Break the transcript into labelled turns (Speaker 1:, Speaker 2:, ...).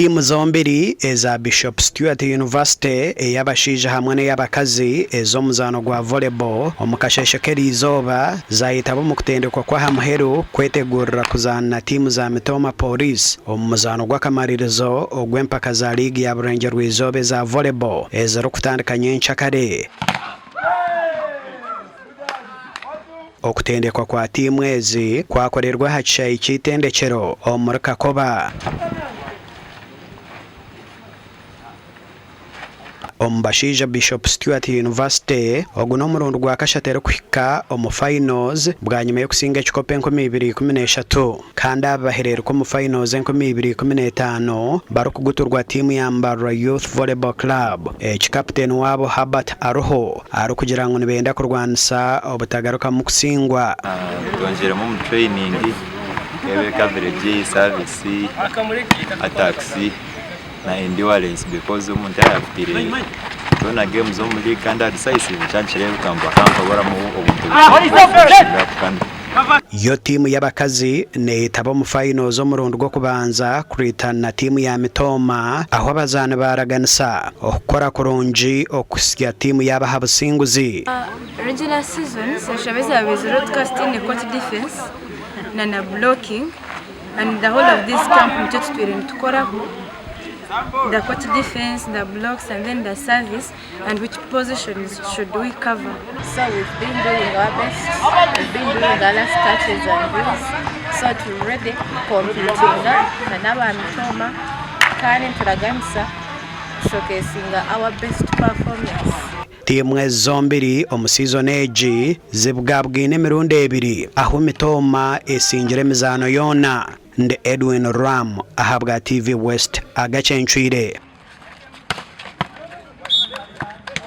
Speaker 1: Tiimu zombiri eza Bishop Stuart University ey'abashaija hamwe n'ey'abakazi ez'omuzaano gwa volleyball omu kasheeshe k'eriizooba zaayetaba omu kutendekwa kw'aha muheru kweteguurira kuzaana na tiimu za Mitooma Police omu muzaano gw'akamaririzo ogw'empaka za liigi ya Burengyerwa-izooba eza volleyball ezirikutandika nyenkyakare. Okutendekwa kwa tiimu ezi kwakorerwa aha kishaayi ky'eitendekyero omuri Kakoba. Omu bashaija Bishop Stuart University, ogu n'omurundi gwa kashatu erikuhika omu finals bwanyima y'okusinga ekikopo 2013. Kandi aba bahereeruka omu finals 2015 barikuguturwa tiimu ya Mbarara Youth Volleyball Club eki kaputeni waabo Herbert Aruho arikugira ngu nibenda kurwanisa obutagarukamu kusingwa.
Speaker 2: Twongyeremu omu training nk'ebe coverage, service, attacks na endurance because omuntu yaaba yakutaire zoona games omu league kandi ari decisive kyaba nikireebeka ngu bakamutoboramu obuntu bukye kandi
Speaker 1: Yo tiimu y'abakazi neyetaba omu finals omurundi gw'okubanza kuriitana na tiimu ya Mitooma ahu abazaani baaraganisa okukora kurungi okuhitsya tiimu yaabo aha businguzi.
Speaker 3: Regular seasons enshobe ezaabaire ziriho tukaba tutaine court defense na na blocking and the whole of this camp nikyo tutwire nitukoraho the court defense, the blocks and then the service and which positions should we cover.
Speaker 4: So we've been doing our best, we've been doing our last touches and drills so turi ready kukompitinga na n'aba Mitooma kandi nituraganisa kushokesinga our best performance.
Speaker 1: Tiimu ezi zombiri omu siizoni egi zibwabwine emirundi ebiri ahu Mitooma esingire emizaano yoona. Ndi Edwin Ram ahabwa TV West agacencwire.